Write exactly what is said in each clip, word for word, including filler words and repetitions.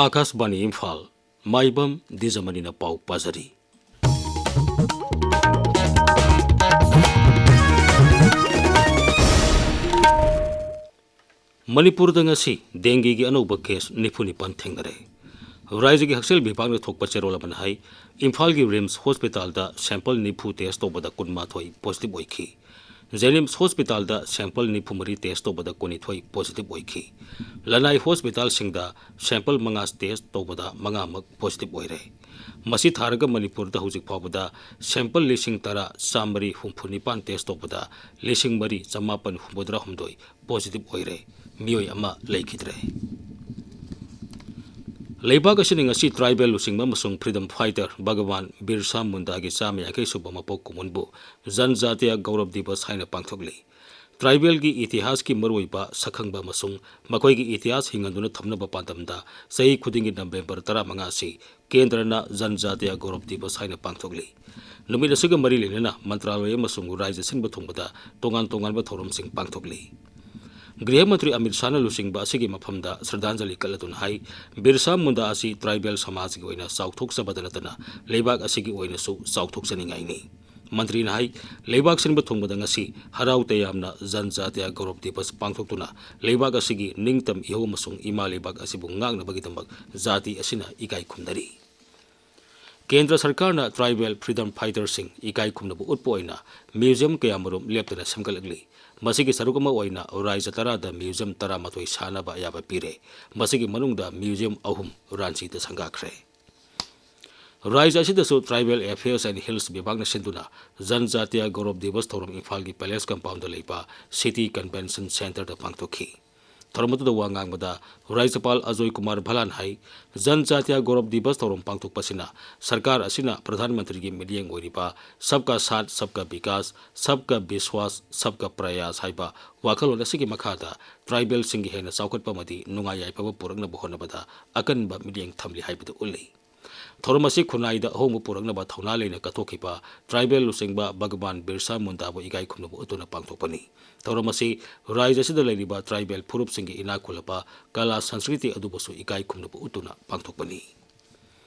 ꯑꯥꯀꯥꯁꯕꯥꯅꯤ ꯏꯝꯐꯥꯜ, ꯃꯥꯏꯕꯝ ꯗꯤꯖꯃꯅꯤꯅ ꯄꯥꯎ ꯄꯥꯖꯔꯤ꯫ ꯃꯅꯤꯄꯨꯔꯗ ꯉꯁꯤ ꯗꯦꯡꯒꯤꯒꯤ ꯑꯅꯧꯕ ꯀꯦꯁ ꯅꯤꯐꯨ ꯅꯤꯄꯥꯟ ꯊꯦꯡꯅꯔꯦ꯫ ꯔꯥꯏꯖ꯭ꯌꯒꯤ ꯍꯛꯁꯦꯜ ꯕꯤꯚꯥꯒꯅ ꯊꯣꯛꯄ ꯆꯦꯔꯣꯜ ꯑꯃꯅ ꯍꯥꯏ, ꯏꯝꯐꯥꯜꯒꯤ ꯔꯤꯝꯁ ꯍꯣꯁꯄꯤꯇꯥꯜꯗ ꯁꯦꯝꯄꯜ ꯅꯤꯐꯨ ꯇꯦꯁ ꯇꯧꯕꯗ ꯀꯨꯟꯃꯥꯊꯣꯏ ꯄꯣꯖꯤꯇꯤꯚ ꯑꯣꯏꯈꯤ꯫ ꯖꯦꯅꯤꯝꯁ ꯍꯣꯁꯄꯤꯇꯥꯜꯗ ꯁꯦꯝꯄꯜ ꯅꯤꯐꯨ ꯃꯔꯤ ꯇꯦꯁ ꯇꯧꯕꯗ ꯀꯨꯟꯅꯤꯊꯣꯏ ꯄꯣꯖꯤꯇꯤꯚ ꯑꯣꯏꯈꯤ꯫ ꯂꯅꯥꯏ ꯍꯣꯁꯄꯤꯇꯥꯜꯁꯤꯡꯗ ꯁꯦꯝꯄꯜ ꯃꯉꯥ ꯇꯦꯁ ꯇꯧꯕꯗ ꯃꯉꯥꯃꯛ ꯄꯣꯖꯤꯇꯤꯚ ꯑꯣꯏꯔꯦ꯫ ꯃꯁꯤ ꯊꯥꯔꯒ ꯃꯅꯤꯄꯨꯔꯗ ꯍꯧꯖꯤꯛ ꯐꯥꯎꯕꯗ ꯁꯦꯝꯄꯜ ꯂꯤꯁꯤꯡ ꯇꯔꯥ ꯆꯥꯃꯔꯤ ꯍꯨꯝꯐꯨ ꯅꯤꯄꯥꯟ ꯇꯦꯁ ꯇꯧꯕꯗ ꯂꯤꯁꯤꯡ ꯃꯔꯤ ꯆꯃꯥꯄꯟ ꯍꯨꯝꯐꯨꯇꯔꯥ ꯍꯨꯝꯗꯣꯏ ꯄꯣꯖꯤꯇꯤꯚ ꯑꯣꯏꯔꯦ꯫ ꯃꯤꯑꯣꯏ ꯑꯃ ꯂꯩꯈꯤꯗ꯭ꯔꯦ꯫ ꯂꯩꯕꯥꯛ ꯑꯁꯤꯅ ꯉꯁꯤ ꯇ꯭ꯔꯥꯏꯕꯦꯜ ꯂꯨꯆꯤꯡꯕ ꯑꯃꯁꯨꯡ ꯐ꯭ꯔꯤꯗꯝ ꯐꯥꯏꯇꯔ ꯚꯒꯋꯥꯟ ꯕꯤꯔꯁꯥ ꯃꯨꯟꯗꯥꯒꯤ ꯆꯥꯝꯃ ꯌꯥꯡꯈꯩ ꯁꯨꯕ ꯃꯄꯣꯛ ꯀꯨꯝꯑꯣꯟꯕꯨ ꯖꯟꯖꯥꯇꯤꯌꯥ ꯒꯧꯔꯕ ꯗꯤꯕꯁ ꯍꯥꯏꯅ ꯄꯥꯡꯊꯣꯛꯂꯤ꯫ ꯇ꯭ꯔꯥꯏꯕꯦꯜꯒꯤ ꯏꯇꯤꯍꯥꯁꯀꯤ ꯃꯔꯨꯑꯣꯏꯕ ꯁꯛꯈꯪꯕ ꯑꯃꯁꯨꯡ ꯃꯈꯣꯏꯒꯤ ꯏꯇꯤꯍꯥꯁ ꯍꯤꯡꯍꯟꯗꯨꯅ ꯊꯝꯅꯕ ꯄꯥꯟꯗꯝꯗ ꯆꯍꯤ ꯈꯨꯗꯤꯡꯒꯤ ꯅꯕꯦꯝꯕꯔ ꯇꯔꯥꯃꯉꯥ ꯑꯁꯤ ꯀꯦꯟꯗ꯭ꯔꯅ ꯖꯟꯖꯥꯇꯤꯌꯥ ꯒꯧꯔꯕ ꯗꯤꯕꯁ ꯍꯥꯏꯅ ꯄꯥꯡꯊꯣꯛꯂꯤ꯫ ꯅꯨꯃꯤꯠ ꯑꯁꯤꯒ ꯃꯔꯤ ꯂꯩꯅꯅ ꯃꯟꯇ꯭ꯔꯥꯂꯣꯏ ꯑꯃꯁꯨꯡ ꯔꯥꯏꯖ꯭ꯌ ꯁꯤꯟꯕ ꯊꯨꯡꯕꯗ ꯇꯣꯉꯥꯟ ꯇꯣꯉꯥꯟꯕ ꯊꯧꯔꯝꯁꯤꯡ ꯄꯥꯡꯊꯣꯛꯂꯤ꯫ ꯒ꯭ꯔꯤꯍ ꯃꯟꯇ꯭ꯔꯤ ꯑꯃꯤꯠ ꯁꯥꯍꯅ ꯂꯨꯆꯤꯡꯕ ꯑꯁꯤꯒꯤ ꯃꯐꯝꯗ ꯁ꯭ꯔꯗꯥꯟꯖꯂꯤ ꯀꯠꯂꯗꯨꯅ ꯍꯥꯏ, ꯕꯤꯔꯁꯥ ꯃꯨꯟꯗꯥ ꯑꯁꯤ ꯇ꯭ꯔꯥꯏꯕꯦꯜ ꯁꯃꯥꯖꯒꯤ ꯑꯣꯏꯅ ꯆꯥꯎꯊꯣꯛꯆꯕꯗ ꯅꯠꯇꯅ ꯂꯩꯕꯥꯛ ꯑꯁꯤꯒꯤ ꯑꯣꯏꯅꯁꯨ ꯆꯥꯎꯊꯣꯛꯆꯅꯤꯡꯉꯥꯏꯅꯤ꯫ ꯃꯟꯇ꯭ꯔꯤꯅ ꯍꯥꯏ, ꯂꯩꯕꯥꯛ ꯁꯤꯟꯕ ꯊꯨꯡꯕꯗ ꯉꯁꯤ ꯍꯔꯥꯎ ꯇꯌꯥꯝꯅ ꯖꯟꯖꯥꯇꯤꯌꯥ ꯒꯧꯔꯕ ꯗꯤꯕꯁ ꯄꯥꯡꯊꯣꯛꯇꯨꯅ ꯂꯩꯕꯥꯛ ꯑꯁꯤꯒꯤ ꯅꯤꯡꯇꯝ ꯏꯍꯧ ꯑꯃꯁꯨꯡ ꯏꯃꯥ ꯂꯩꯕꯥꯛ ꯑꯁꯤꯕꯨ ꯉꯥꯛꯅꯕꯒꯤꯗꯃꯛ ꯖꯥꯇꯤ ꯑꯁꯤꯅ ꯏꯀꯥꯏ ꯈꯨꯝꯅꯔꯤ꯫ ꯀꯦꯟꯗ꯭ꯔ ꯁꯔꯀꯥꯔꯅ ꯇ꯭ꯔꯥꯏꯕꯦꯜ ꯐ꯭ꯔꯤꯗꯝ ꯐꯥꯏꯇꯔꯁꯤꯡ ꯏꯀꯥꯏ ꯈꯨꯝꯅꯕ ꯎꯠꯄ ꯑꯣꯏꯅ ꯃ꯭ꯌꯨꯖꯤꯌꯝ ꯀꯌꯥꯃꯔꯨꯝ ꯂꯦꯞꯇꯅ ꯁꯦꯝꯒꯠꯂꯛꯂꯤ꯫ ꯃꯁꯤꯒꯤ ꯁꯔꯨꯛ ꯑꯃ ꯑꯣꯏꯅ ꯔꯥꯏꯖ꯭ꯌ ꯇꯔꯥꯗ ꯃ꯭ꯌꯨꯖꯤꯌꯝ ꯇꯔꯥꯃꯥꯊꯣꯏ ꯁꯥꯅꯕ ꯑꯌꯥꯕ ꯄꯤꯔꯦ꯫ ꯃꯁꯤꯒꯤ ꯃꯅꯨꯡꯗ ꯃ꯭ꯌꯨꯖꯤꯌꯝ ꯑꯍꯨꯝ ꯔꯥꯟꯆꯤꯗ ꯁꯪꯒꯥꯈ꯭ꯔꯦ꯫ ꯔꯥꯏꯖ꯭ꯌ ꯑꯁꯤꯗꯁꯨ Tribal Affairs and Hills ꯕꯤꯚꯥꯒꯅ ꯁꯤꯟꯗꯨꯅ ꯖꯟꯖꯥꯇꯤꯌꯥ ꯒꯧꯔꯕ ꯗꯤꯕꯁ ꯊꯧꯔꯝ ꯏꯝꯐꯥꯜꯒꯤ ꯄꯦꯂꯦꯁ ꯀꯝꯄꯥꯎꯟꯗ ꯂꯩꯕ ꯁꯤꯇꯤ ꯀꯟꯚꯦꯟꯁꯟ ꯁꯦꯟꯇꯔꯗ ꯄꯥꯡꯊꯣꯛꯈꯤ꯫ ꯊꯧꯔꯝ ꯑꯗꯨꯗ ꯋꯥ ꯉꯥꯡꯕꯗ ꯔꯥꯖ꯭ꯌꯄꯥꯜ ꯑꯖꯣꯏ ꯀꯨꯃꯥꯔ ꯚꯂꯥꯟ ꯍꯥꯏ, ꯖꯟꯖꯥꯇꯤꯌꯥ ꯒꯧꯔꯕ ꯗꯤꯕꯁ ꯊꯧꯔꯝ ꯄꯥꯡꯊꯣꯛꯄ ꯑꯁꯤꯅ ꯁꯔꯀꯥꯔ ꯑꯁꯤꯅ ꯄ꯭ꯔꯙꯥꯟ ꯃꯟꯇ꯭ꯔꯤꯒꯤ ꯃꯤꯠꯌꯦꯡ ꯑꯣꯏꯔꯤꯕ ꯁꯕꯀꯥ ꯁꯥꯊ, ꯁꯕꯀꯥ ꯕꯤꯀꯥꯁ, ꯁꯕꯀꯥ ꯕꯤꯁꯋꯥꯁ, ꯁꯕꯀꯥ ꯄ꯭ꯔꯌꯥꯁ ꯍꯥꯏꯕ ꯋꯥꯈꯜꯂꯣꯟ ꯑꯁꯤꯒꯤ ꯃꯈꯥꯗ ꯇ꯭ꯔꯥꯏꯕꯦꯜꯁꯤꯡꯒꯤ ꯍꯦꯟꯅ ꯆꯥꯎꯈꯠꯄ ꯑꯃꯗꯤ ꯅꯨꯡꯉꯥꯏ ꯌꯥꯏꯐꯕ ꯄꯨꯔꯛꯅꯕ ꯍꯣꯠꯅꯕꯗ ꯑꯀꯟꯕ ꯃꯤꯠꯌꯦꯡ ꯊꯝꯂꯤ ꯍꯥꯏꯕꯗꯨ ꯎꯠꯂꯤ꯫ ꯊꯧꯔꯝ ꯑꯁꯤ ꯈꯨꯟꯅꯥꯏꯗ ꯑꯍꯣꯡꯕ ꯄꯨꯔꯛꯅꯕ ꯊꯧꯅꯥ ꯂꯩꯅ ꯀꯠꯊꯣꯛꯈꯤꯕ ꯇ꯭ꯔꯥꯏꯕꯦꯜ ꯂꯨꯆꯤꯡꯕ ꯚꯒꯕꯥꯟ ꯕꯤꯔꯁꯥ ꯃꯨꯟꯗꯥꯕꯨ ꯏꯀꯥꯏ ꯈꯨꯝꯅꯕ ꯎꯠꯇꯨꯅ ꯄꯥꯡꯊꯣꯛꯄꯅꯤ꯫ ꯊꯧꯔꯝ ꯑꯁꯤ ꯔꯥꯖ꯭ꯌ ꯑꯁꯤꯗ ꯂꯩꯔꯤꯕ ꯇ꯭ꯔꯥꯏꯕꯦꯜ ꯐꯨꯔꯨꯞꯁꯤꯡꯒꯤ ꯏꯅꯥꯛ ꯈꯨꯜꯂꯕ ꯀꯂꯥ ꯁꯪꯁꯀ꯭ꯔꯤꯇꯤ ꯑꯗꯨꯕꯨꯁꯨ ꯏꯀꯥꯏ ꯈꯨꯝꯅꯕ ꯎꯠꯇꯨꯅ ꯄꯥꯡꯊꯣꯛꯄꯅꯤ꯫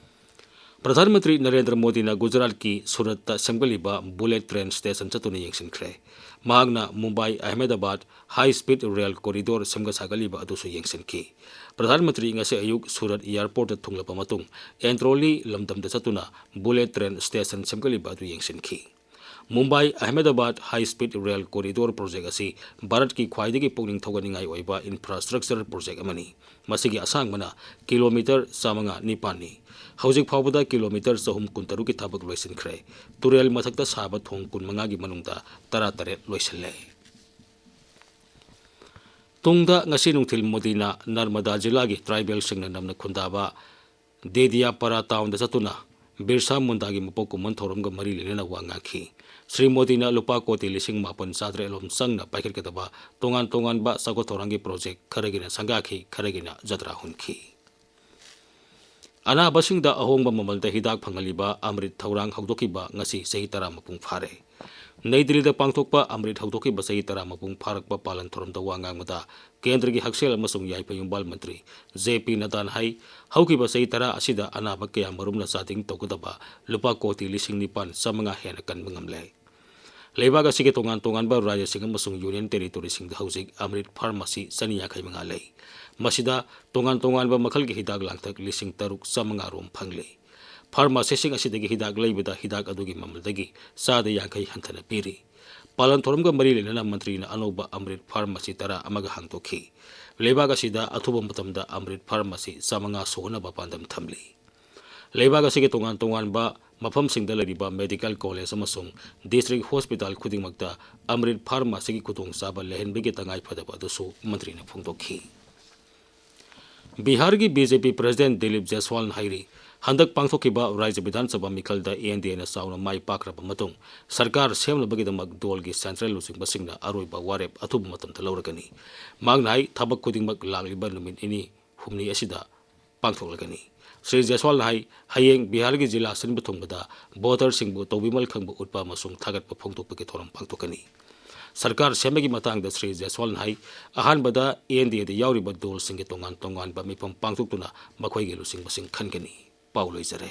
ꯄ꯭ꯔꯙꯥꯟ ꯃꯟꯇ꯭ꯔꯤ ꯅꯔꯦꯟꯗ꯭ꯔ ꯃꯣꯗꯤꯅ ꯒꯨꯖꯔꯥꯠꯀꯤ ꯁꯨꯔꯠꯇ ꯁꯦꯝꯒꯠꯂꯤꯕ ꯕꯨꯂꯦꯠ ꯇ꯭ꯔꯦꯟ ꯁ꯭ꯇꯦꯁꯟ ꯆꯠꯇꯨꯅ ꯌꯦꯡꯁꯤꯟꯈ꯭ꯔꯦ꯫ ꯃꯍꯥꯛꯅ ꯃꯨꯝꯕꯥꯏ ꯑꯍꯃꯦꯗꯥꯕꯥꯗ ꯍꯥꯏ ꯁ꯭ꯄꯤꯗ ꯔꯦꯜ ꯀꯣꯔꯤꯗꯣꯔ ꯁꯦꯝꯒꯠ ꯁꯥꯒꯠꯂꯤꯕ ꯑꯗꯨꯁꯨ ꯌꯦꯡꯁꯤꯟꯈꯤ꯫ ꯄ꯭ꯔꯙꯥꯟ ꯃꯟꯇ꯭ꯔꯤ ꯉꯁꯤ ꯑꯌꯨꯛ ꯁꯨꯔꯠ ꯑꯦꯌꯔꯄꯣꯔꯠꯇ ꯊꯨꯡꯂꯕ ꯃꯇꯨꯡ ꯑꯦꯟꯇ꯭ꯔꯣꯂꯤ ꯂꯝꯗꯝꯗ ꯆꯠꯇꯨꯅ ꯕꯨꯂꯦꯠ ꯇ꯭ꯔꯦꯟ ꯁ꯭ꯇꯦꯁꯟ ꯁꯦꯝꯒꯠꯂꯤꯕ ꯑꯗꯨ ꯌꯦꯡꯁꯤꯟꯈꯤ꯫ ꯃꯨꯝꯕꯥꯏ ꯑꯍꯃꯦꯗꯥꯕꯥꯗ ꯍꯥꯏ ꯁ꯭ꯄꯤꯗ ꯔꯦꯜ ꯀꯣꯔꯤꯗꯣꯔ ꯄ꯭ꯔꯣꯖꯦꯛ ꯑꯁꯤ ꯚꯥꯔꯠꯀꯤ ꯈ꯭ꯋꯥꯏꯗꯒꯤ ꯄꯨꯛꯅꯤꯡ ꯊꯧꯒꯠꯅꯤꯡꯉꯥꯏ ꯑꯣꯏꯕ ꯏꯟꯐ꯭ꯔꯥꯁ꯭ꯇ꯭ꯔꯛꯆꯔ ꯄ꯭ꯔꯣꯖꯦꯛ ꯑꯃꯅꯤ꯫ ꯃꯁꯤꯒꯤ ꯑꯁꯥꯡꯕꯅ ꯀꯤꯂꯣꯃꯤꯇꯔ ꯆꯥꯃꯉꯥ ꯅꯤꯄꯥꯟꯅꯤ꯫ ꯍꯧꯖꯤꯛ ꯐꯥꯎꯕꯗ ꯀꯤꯂꯣꯃꯤꯇꯔ ꯆꯍꯨꯝ ꯀꯨꯟꯇꯔꯨꯛꯀꯤ ꯊꯕꯛ ꯂꯣꯏꯁꯤꯟꯈ꯭ꯔꯦ꯫ ꯇꯨꯔꯦꯜ ꯃꯊꯛꯇ ꯁꯥꯕ ꯊꯣꯡ ꯀꯨꯟꯃꯉꯥꯒꯤ ꯃꯅꯨꯡꯗ ꯇꯔꯥꯇꯔꯦꯠ ꯂꯣꯏꯁꯤꯜꯂꯦ꯫ ꯇꯨꯡꯗ ꯉꯁꯤ ꯅꯨꯡꯊꯤꯜ ꯃꯣꯗꯤꯅ ꯅꯔꯃꯗꯥ ꯖꯤꯂꯥꯒꯤ ꯇ꯭ꯔꯥꯏꯕꯦꯜꯁꯤꯡꯅ ꯅꯝꯅ ꯈꯨꯟꯗꯥꯕ ꯗꯦꯗꯤꯌꯥꯄꯥꯔꯥ ꯇꯥꯎꯟꯗ ꯆꯠꯇꯨꯅ ꯕꯤꯔꯁꯥ ꯃꯨꯟꯗꯥꯒꯤ ꯃꯄꯣꯛ ꯀꯨꯝꯑꯣꯟ ꯊꯧꯔꯝꯒ ꯃꯔꯤ ꯂꯩꯅꯅ ꯋꯥ ꯉꯥꯡꯈꯤ꯫ ꯁ꯭ꯔꯤ ꯃꯣꯗꯤꯅ ꯂꯨꯄꯥ ꯀꯣꯇꯤ ꯂꯤꯁꯤꯡ ꯃꯥꯄꯟ ꯆꯥꯇ꯭ꯔꯦꯠ ꯔꯣꯝ ꯆꯪꯅ ꯄꯥꯏꯈꯠꯀꯗꯕ ꯇꯣꯉꯥꯟ ꯇꯣꯉꯥꯟꯕ ꯆꯥꯎꯈꯠ ꯊꯧꯔꯥꯡꯒꯤ ꯄ꯭ꯔꯣꯖꯦꯛ ꯈꯔꯒꯤꯅ ꯁꯪꯒꯥꯈꯤ, ꯈꯔꯒꯤꯅ ꯖꯇ꯭ꯔꯥ ꯍꯨꯟꯈꯤ꯫ ꯑꯅꯥꯕꯁꯤꯡꯗ ꯑꯍꯣꯡꯕ ꯃꯃꯜꯗ ꯍꯤꯗꯥꯛ ꯐꯪꯍꯜꯂꯤꯕ ꯑꯃ꯭ꯔꯤꯠ ꯊꯧꯔꯥꯡ ꯍꯧꯗꯣꯛꯈꯤꯕ ꯉꯁꯤ ꯆꯍꯤ ꯇꯔꯥ ꯃꯄꯨꯡ ꯐꯥꯔꯦ꯫ ꯅꯩ ꯗꯤꯜꯂꯤꯗ ꯄꯥꯡꯊꯣꯛꯄ ꯑꯃ꯭ꯔꯤꯠ ꯍꯧꯗꯣꯛꯈꯤꯕ ꯆꯍꯤ ꯇꯔꯥ ꯃꯄꯨꯡ ꯐꯥꯔꯛꯄ ꯄꯥꯂꯟ ꯊꯧꯔꯝꯗ ꯋꯥ ꯉꯥꯡꯕꯗ ꯀꯦꯟꯗ꯭ꯔꯒꯤ ꯍꯛꯁꯦꯜ ꯑꯃꯁꯨꯡ ꯌꯥꯏꯐ ꯌꯨꯝꯕꯥꯜ ꯃꯟꯇ꯭ꯔꯤ ꯖꯦ ꯄꯤ ꯅꯗꯥꯅ ꯍꯥꯏ, ꯍꯧꯈꯤꯕ ꯆꯍꯤ ꯇꯔꯥ ꯑꯁꯤꯗ ꯑꯅꯥꯕ ꯀꯌꯥ ꯃꯔꯨꯝꯅ ꯆꯥꯗꯤꯡ ꯇꯧꯒꯗꯕ ꯂꯨꯄꯥ ꯀꯣꯇꯤ ꯂꯤꯁꯤꯡ ꯅꯤꯄꯥꯟ ꯆꯥꯃꯉꯥ ꯍꯦꯟꯅ ꯀꯟꯕ ꯉꯝꯂꯦ꯫ ꯂꯩꯕꯥꯛ ꯑꯁꯤꯒꯤ ꯇꯣꯉꯥꯟ ꯇꯣꯉꯥꯟꯕ ꯔꯥꯖ꯭ꯌꯁꯤꯡ ꯑꯃꯁꯨꯡ ꯌꯨꯅꯤꯌꯟ ꯇꯦꯔꯤꯇꯣꯔꯤꯁꯤꯡꯗ ꯍꯧꯖꯤꯛ ꯑꯃ꯭ꯔꯤꯠ ꯐꯥꯔꯃꯥꯁꯤ ꯆꯅꯤ ꯌꯥꯡꯈꯩ ꯃꯉꯥ ꯂꯩ꯫ ꯃꯁꯤꯗ ꯇꯣꯉꯥꯟ ꯇꯣꯉꯥꯟꯕ ꯃꯈꯜꯒꯤ ꯍꯤꯗꯥꯛ ꯂꯥꯡꯊꯛ ꯂꯤꯁꯤꯡ ꯇꯔꯨꯛ ꯆꯥꯃꯉꯥ ꯔꯣꯝ ꯐꯪꯂꯤ꯫ ꯐꯥꯔꯃꯥꯁꯤꯁꯤꯡ ꯑꯁꯤꯗꯒꯤ ꯍꯤꯗꯥꯛ ꯂꯩꯕꯗ ꯍꯤꯗꯥꯛ ꯑꯗꯨꯒꯤ ꯃꯃꯜꯗꯒꯤ ꯆꯥꯗ ꯌꯥꯡꯈꯩ ꯍꯟꯊꯅ ꯄꯤꯔꯤ꯫ ꯄꯥꯂꯟ ꯊꯧꯔꯝꯒ ꯃꯔꯤ ꯂꯩꯅꯅ ꯃꯟꯇ꯭ꯔꯤꯅ ꯑꯅꯧꯕ ꯑꯃ꯭ꯔꯤꯠ ꯐꯥꯔꯃꯥꯁꯤ ꯇꯔꯥ ꯑꯃꯒ ꯍꯥꯡꯗꯣꯛꯈꯤ꯫ ꯂꯩꯕꯥꯛ ꯑꯁꯤꯗ ꯑꯊꯨꯕ ꯃꯇꯝꯗ ꯑꯃ꯭ꯔꯤꯠ ꯐꯥꯔꯃꯥꯁꯤ ꯆꯥꯃꯉꯥ ꯁꯨꯍꯟꯅꯕ ꯄꯥꯟꯗꯝ ꯊꯝꯂꯤ꯫ ꯂꯩꯕꯥꯛ ꯑꯁꯤꯒꯤ ꯇꯣꯉꯥꯟ ꯇꯣꯉꯥꯟꯕ ꯃꯐꯝꯁꯤꯡꯗ ꯂꯩꯔꯤꯕ ꯃꯦꯗꯤꯀꯦꯜ ꯀꯣꯂꯦꯖ ꯑꯃꯁꯨꯡ ꯗꯤꯁꯇ꯭ꯔꯤꯛ ꯍꯣꯁꯄꯤꯇꯥꯜ ꯈꯨꯗꯤꯡꯃꯛꯇ ꯑꯃ꯭ꯔꯤꯠ ꯐꯥꯔꯃꯥꯁꯤꯒꯤ ꯈꯨꯗꯣꯡꯆꯥꯕ ꯂꯩꯍꯟꯕꯒꯤ ꯇꯉꯥꯏꯐꯗꯕ ꯑꯗꯨꯁꯨ ꯃꯟꯇ꯭ꯔꯤꯅ ꯐꯣꯡꯗꯣꯛꯈꯤ꯫ ꯕꯤꯍꯥꯔꯒꯤ ꯕꯤ ꯖꯦ ꯄꯤ ꯄ꯭ꯔꯦꯁꯤꯗꯦꯟꯠ ꯗꯤꯂꯤꯞ ꯖꯦꯁꯋꯥꯜꯅ ꯍꯥꯏꯔꯤ, ꯍꯟꯗꯛ ꯄꯥꯡꯊꯣꯛꯈꯤꯕ ꯔꯥꯖ꯭ꯌ ꯕꯤꯙꯥꯟ ꯁꯚꯥ ꯃꯤꯈꯜꯗ ꯑꯦꯟ ꯗꯤ ꯑꯦꯅ ꯆꯥꯎꯅ ꯃꯥꯏ ꯄꯥꯛꯈ꯭ꯔꯕ ꯃꯇꯨꯡ ꯁꯔꯀꯥꯔ ꯁꯦꯝꯅꯕꯒꯤꯗꯃꯛ ꯗꯣꯜꯒꯤ ꯁꯦꯟꯇ꯭ꯔꯦꯜ ꯂꯨꯆꯤꯡꯕꯁꯤꯡꯅ ꯑꯔꯣꯏꯕ ꯋꯥꯔꯦꯞ ꯑꯊꯨꯕ ꯃꯇꯝꯗ ꯂꯧꯔꯒꯅꯤ꯫ ꯃꯍꯥꯛꯅ ꯍꯥꯏ, ꯊꯕꯛ ꯈꯨꯗꯤꯡꯃꯛ ꯂꯥꯛꯂꯤꯕ ꯅꯨꯃꯤꯠ ꯅꯤꯅꯤ ꯍꯨꯝꯅꯤ ꯑꯁꯤꯗ ꯄꯥꯡꯊꯣꯛꯂꯒꯅꯤ꯫ ꯁ꯭ꯔꯤ ꯖꯦꯁ꯭ꯋꯥꯜꯅ ꯍꯥꯏ, ꯍꯌꯦꯡ ꯕꯤꯍꯥꯔꯒꯤ ꯖꯤꯂꯥ ꯁꯤꯟꯕ ꯊꯨꯡꯕꯗ ꯚꯣꯇꯔꯁꯤꯡꯕꯨ ꯇꯧꯕꯤꯃꯜ ꯈꯪꯕ ꯎꯠꯄ ꯑꯃꯁꯨꯡ ꯊꯥꯒꯠꯄ ꯐꯣꯡꯗꯣꯛꯄꯒꯤ ꯊꯧꯔꯝ ꯄꯥꯡꯊꯣꯛꯀꯅꯤ꯫ ꯁꯔꯀꯥꯔ ꯁꯦꯝꯕꯒꯤ ꯃꯇꯥꯡꯗ ꯁ꯭ꯔꯤ ꯖꯦꯁ꯭ꯋꯥꯜꯅ ꯍꯥꯏ, ꯑꯍꯥꯟꯕꯗ ꯑꯦꯟ ꯗꯤ ꯑꯦꯗ ꯌꯥꯎꯔꯤꯕ ꯗꯣꯜꯁꯤꯡꯒꯤ ꯇꯣꯉꯥꯟ ꯇꯣꯉꯥꯟꯕ ꯃꯤꯐꯝ ꯄꯥꯡꯊꯣꯛꯇꯨꯅ ꯃꯈꯣꯏꯒꯤ ꯂꯨꯆꯤꯡꯕꯁꯤꯡ ꯈꯟꯒꯅꯤ꯫ ꯄꯥꯎ ꯂꯣꯏꯖꯔꯦ꯫